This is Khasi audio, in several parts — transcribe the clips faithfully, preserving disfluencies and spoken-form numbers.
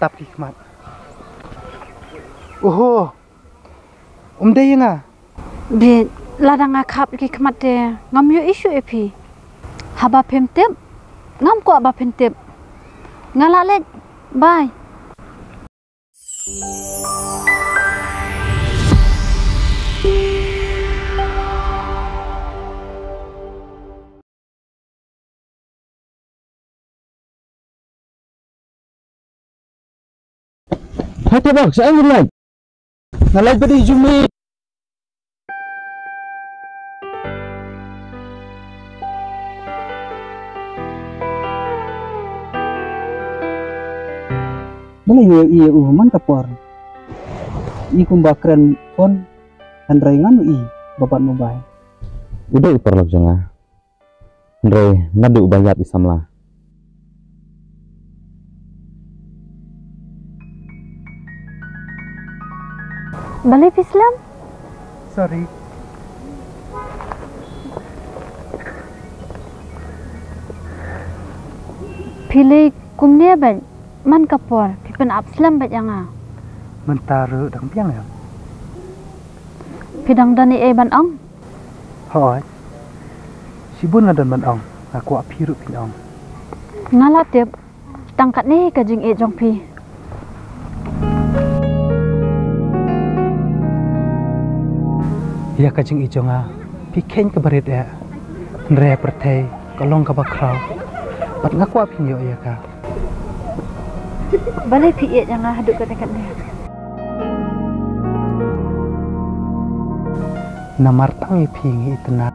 tap ki khmat. Oho. Um dei ïa nga. Bit, lada nga khap ki khmat te ngam ïohi shuh ïa phi. Haba phim tip, ngam kwah ba phin tip. Nga la leit. Bye. Hai te bang, sa ang lait. Nga lait bad i Jumi. Balei ïa u man ka por. I kumba kren phone, hynrei ngan u i ba bat mobile. U dei u paralok jong nga. Hynrei naduh ba ïap i samla. Balei phi slem? Sorry. Phi leh kumne bad man ka por phi pynap slem bad ïa nga. Mynta ruh dang biang ïa. Phi dang don ei ei ban ong? Hooid. Shibun nga don ban ong, nga kwah phi ruh phin ong. Nga la tip, tang katne ka jingïeit jong phi. Ïa ka jingïeit jong nga, phi kheiñ kaba rit eh. Hynrei ha pyrthei, ka long kaba khraw. Bad nga kwah phin ïoh ïa ka. Balei phi ïeit ïa nga haduh katne katne? Namar tang ïa phi ngi itynnad.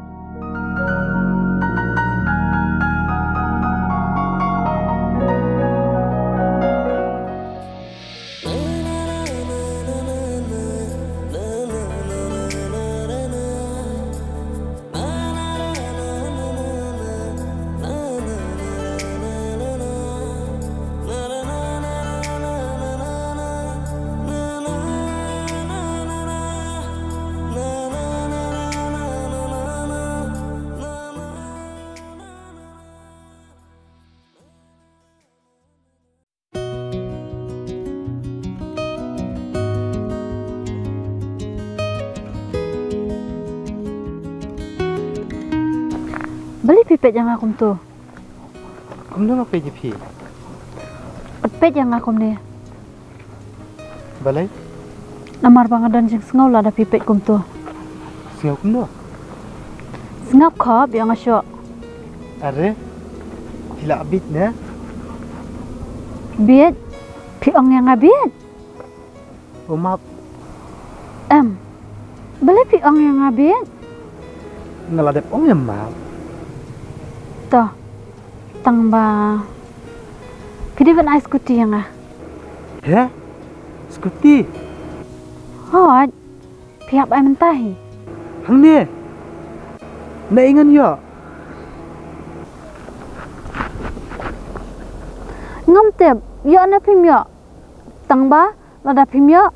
Balei phi peit ïa nga kumto? Kumno nga peit ïa phi? Peit ïa nga kumne. Balei? Namar ba nga don jingsngew lada phi peit kumto. Sngew kumno? Sngap khop ïa nga shuh. Are, phi la bieit ne? Bieit? Phi ong ïa nga bieit? O map. Em. Balei phi ong ïa nga bieit? Nga la dep ong ïa map. To. Tang ba phi dei ban ai scooty ïa nga. He? Scooty? Hooid. Phi hap ai mynta hi. Hangne. Naei ngan ïoh? Ngam tip, ïoh ne phim ïoh. Tang ba lada phim ïoh,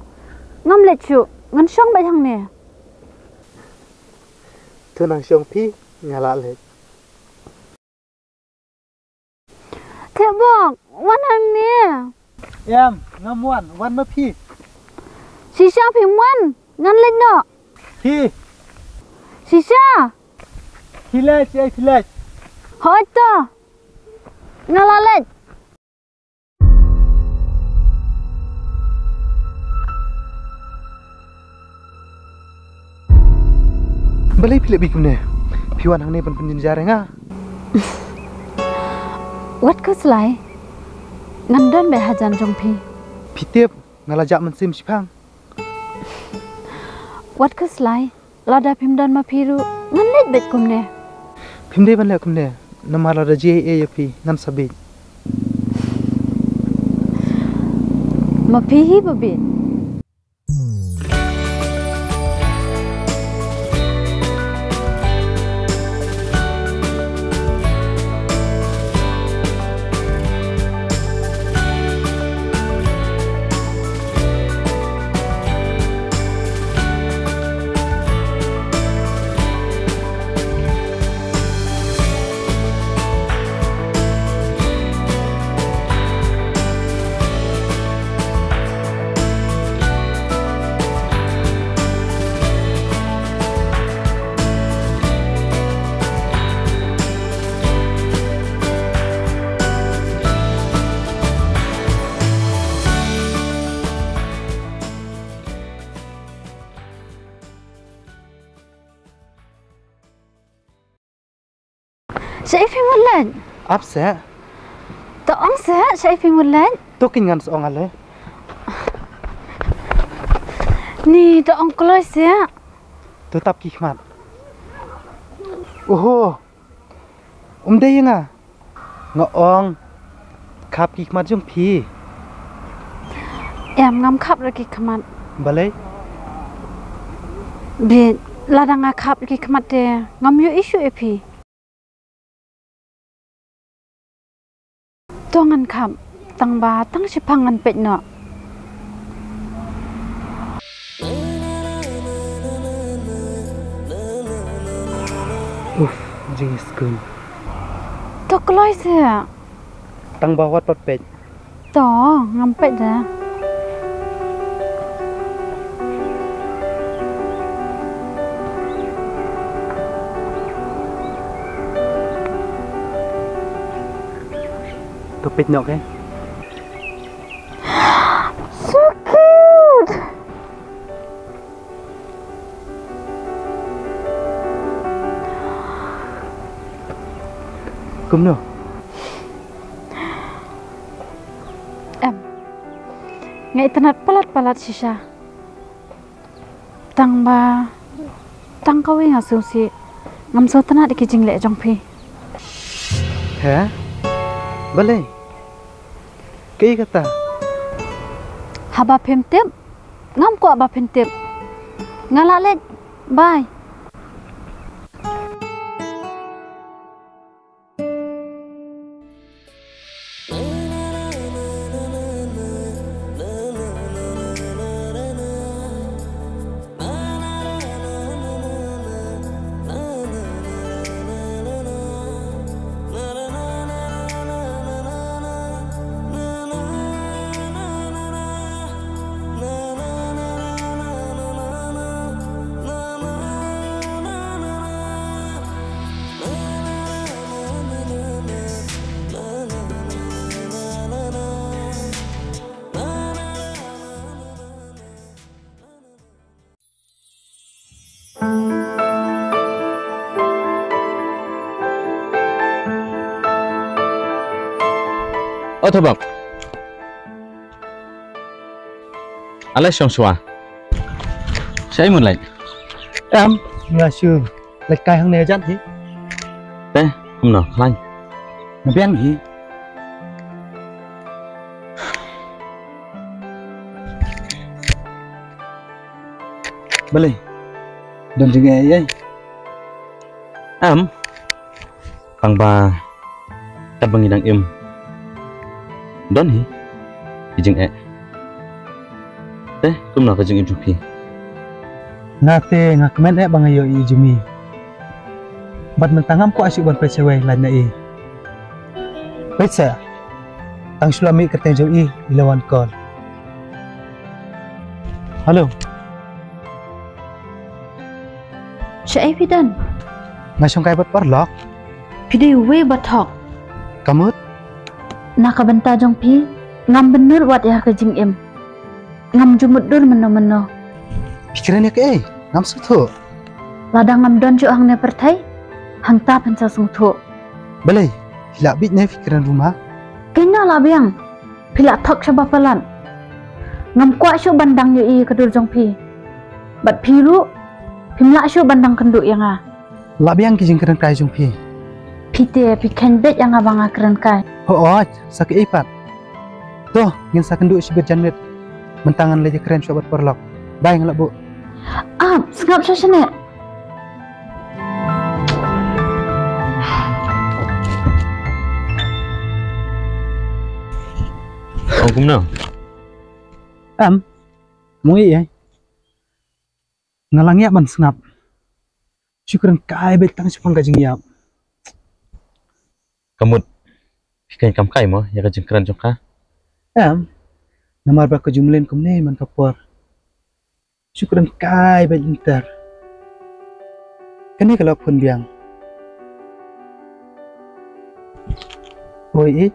ngam leit shuh, ngan shong beit hangne. To nang shong phi, nga la leit. Thebok, wan hangne. Em, ngam wan, wan ma phi. Shisha phim wan, ngan leit noh. Phi. Shisha. Phi leit, eh, phi leit. Hooid to. Nga la leit. Balei phi leh beit kumne? Phi wan hangne ban pynjynjar ïa nga? Wat khuslai. Ngan don beit hajan jong phi. Phi tip, nga la jah mynsiem shipang. Wat khuslai. Lada phim don ma phi ruh, ngan leit beit kumne. Phim dei ban leh kumne, namar lada jia ei ei ïa phi, ngan sa bieit. Ma phi hi ba bieit. Shaei phi mut leit? Ap seh. To ong seh, shaei phi mut leit? To kin ngan sa ong ale. Ni, to ong kloi seh. To tap ki khmat. Oho. Um dei ïa nga. Nga ong khap ki khmat jong phi. Em, ngam khap ruh ki khmat. Balei? Bit, lada nga khap ki khmat te ngam ïohi shuh ïa phi. To ngan khap, tang ba tang shiphang ngan peit noh. Uf, jingïaskun. To kloi seh. Tang ba wat pat peit. To, ngam peit de. To peit noh ke. So cute. Kumno? Em. Nga itynnad palat palat shisha. Tang ba tang kawei nga sngewsih. Ngam sngewtynnad ïa ki jingleh jong phi. He? Balei? Kaei kata? Haba phim tip, ngam kwah ba phin tip. Nga lah leit. Bye. O Thobak. Ale shong shuwa. Shaei mut leit? Em, nga shu leit kai hangne jan hi. Te, kumno, khlaiñ? Nga biang hi. Balei? Don jingeh ei? Em. Tang ba katba ngi dang im, don hi ki jingeh. Te kumno ka jingim jong phi? Nga te nga kmen eh ba nga ïohi i Jumi. Bad mynta ngam kwah shuh ban peit shawei lait na i. Peit seh. Tang shu la mih kyrteng jong i, i la wan call. Hello. Shaei phi don? Nga shong kai bad paralok. Phi dei uwei ba thok. Ka mut? Na ka bynta jong phi, ngam bynnud wat ïa ka jingim. Ngam ju mutdur mynno mynno. Phi kren ïa kaei? Ngam sngewthuh. Lada ngam don shuh hangne pyrthei, hangta phin sa sngewthuh. Balei, phi lah bieit ne phi kren bun ma? Kynnoh lah biang. Phi lah thok shaba palat. Ngam kwah shuh ban dang ïohi ïa ka dur jong phi. Bad phi ruh phim lah shuh ban dang kynduh ïa nga. Lah biang ki jingkren kai jong phi. Phi te phi kheiñ beit ïa nga ba nga kren kai. Hooid, sa kaei pat? To, ngin sa kynduh shibit janmiet. Mynta ngan leit ïakren shuwa bad paralok. Bye, nga lah buh. Ap, sngap sha shane. Ong kumno? Em, mung ei ei. Nga la ngiah ban sngap. Shu kren kai beit tang shaphang ka jingïap. Ka mut phi kren kam kai mo ïa ka jingkren jong ka? Em, namar ba ka ju mlien kumne man ka por. Shu kren kai beit lynter. Kane ka la phone biang. Oi, i.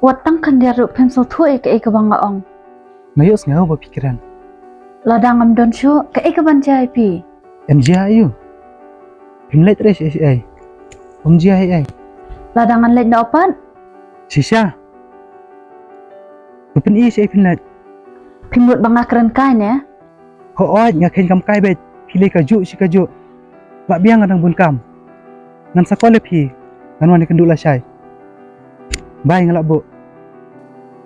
Wat tang khyndiat ruh phim sngewthuh ïa kaei kaba nga ong. Nga ïohsngew ba phi kren. Lada ngam don shuh, kaei kaban jia ïa phi? Em jia ïa u. Phim leit re shaei shaei. Ym jia ei ei. Lada ngan leit noh pat? Shisha. Ba pyni shaei phin leit. Phi mut ba nga kren kai ne? Hooid, nga kheiñ kam kai beit. Phi lei kajuh shi kajuh. Lah biang nga dang bun kam. Ngan sa call ïa phi. Ngan wan ïakynduh lashai. Bye, nga lah buh.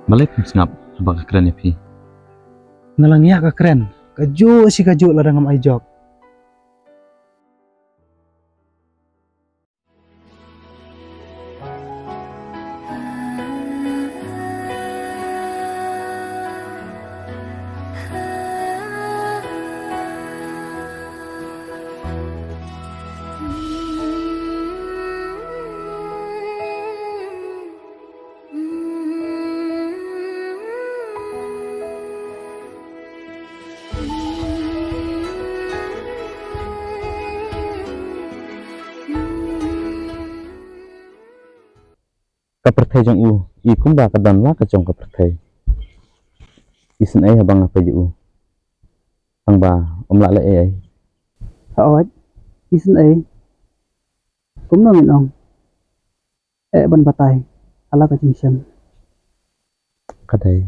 Balei phim sngap haba nga kren ïa phi? Nga la ngiah ka kren kajuh shi kajuh lada ngam ai jop. Ka pyrthei jong u i kumba ka don la ka jong ka pyrthei. Isynei haba nga peit ïa u, tangba um lah leh ei ei. Hooid, isynei. Kumno ngin ong? Eh, ban batai ha la ka jingshem. Ka dei,